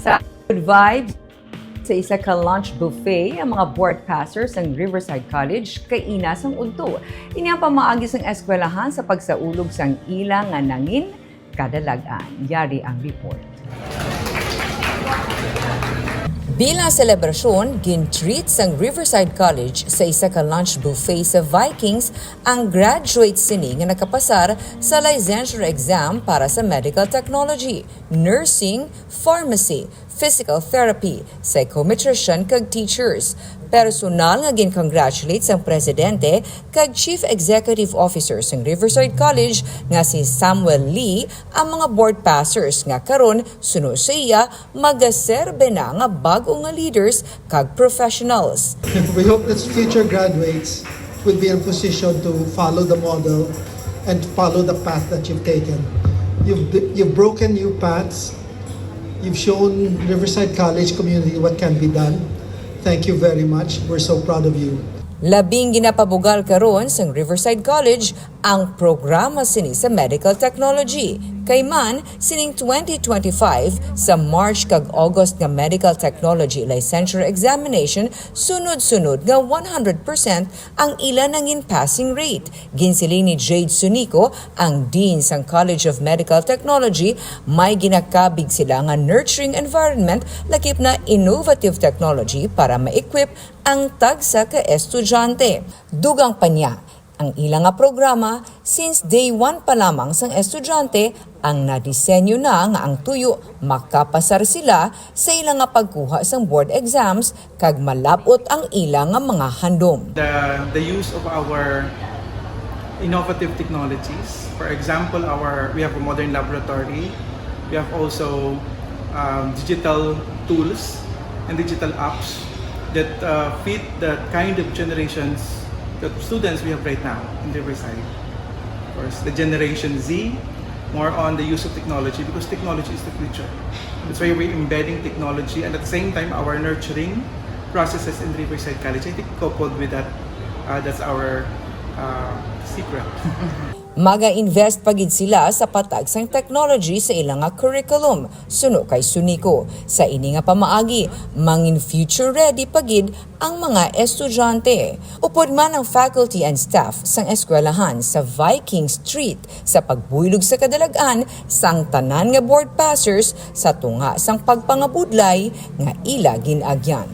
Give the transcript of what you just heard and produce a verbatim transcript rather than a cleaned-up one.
Sa good vibes, sa isa ka lunch buffet ang mga board passers sang Riverside College kaina sang udto. Ini ang pamaagi sang eskwelahan sa pagsaulog sang ila nga nangin kadalag-an. Yari ang report. Bilang selebrasyon, gin-treat sang Riverside College sa isa ka lunch buffet sa Vikings ang graduate sini nga nakapasar sa licensure exam para sa medical technology, nursing, pharmacy, physical therapy, psychometrician kag teachers. Personal nga gin-congratulate sang presidente kag chief executive officer sang Riverside College nga si Samuel Lee ang mga board passers nga karon suno sa iya magaserbe na nga bag-o nga leaders kag professionals. We hope that future graduates will be in a position to follow the model and follow the path that you've taken. You've, you've broken new paths. You've shown Riverside College community what can be done. Thank you very much. We're so proud of you. Labing ginapabugal karon sang Riverside College ang programa sini sa medical technology. Kay man, sining twenty twenty-five, sa March kag August nga medical technology licensure examination, sunod-sunod nga one hundred percent ang ila nangin passing rate. Ginsiling ni Jade Sunico, ang Dean sang College of Medical Technology, may ginakabig sila nga nurturing environment lakip na innovative technology para ma-equip ang tagsa ka estudyante. Dugang pa niya, ang ila nga programa, since day one pa lamang sang estudyante, ang nadisenyo na nga ang tuyo makapasar sila sa ila nga pagkuha sang board exams kag malab-ot ang ila nga mga handom. The, the use of our innovative technologies. For example, our we have a modern laboratory. We have also um, digital tools and digital apps that uh, fit the kind of generations that students we have right now in Riverside. Of course, the Generation Z, more on the use of technology because technology is the future. That's why we're embedding technology and at the same time our nurturing processes in Riverside College. I think coupled with that, uh, that's our uh, secret. Maga-invest pa gid sila sa patag sang technology sa ila nga curriculum, suno kay Sunico. Sa ini nga pamaagi, mangin future ready pa gid ang mga estudyante. Upod man ang faculty and staff sang eskwelahan sa Viking Street sa pagbuylog sa kadalag-an sang tanan nga board passers sa tunga sang pagpangabudlay nga ila gin-agyan.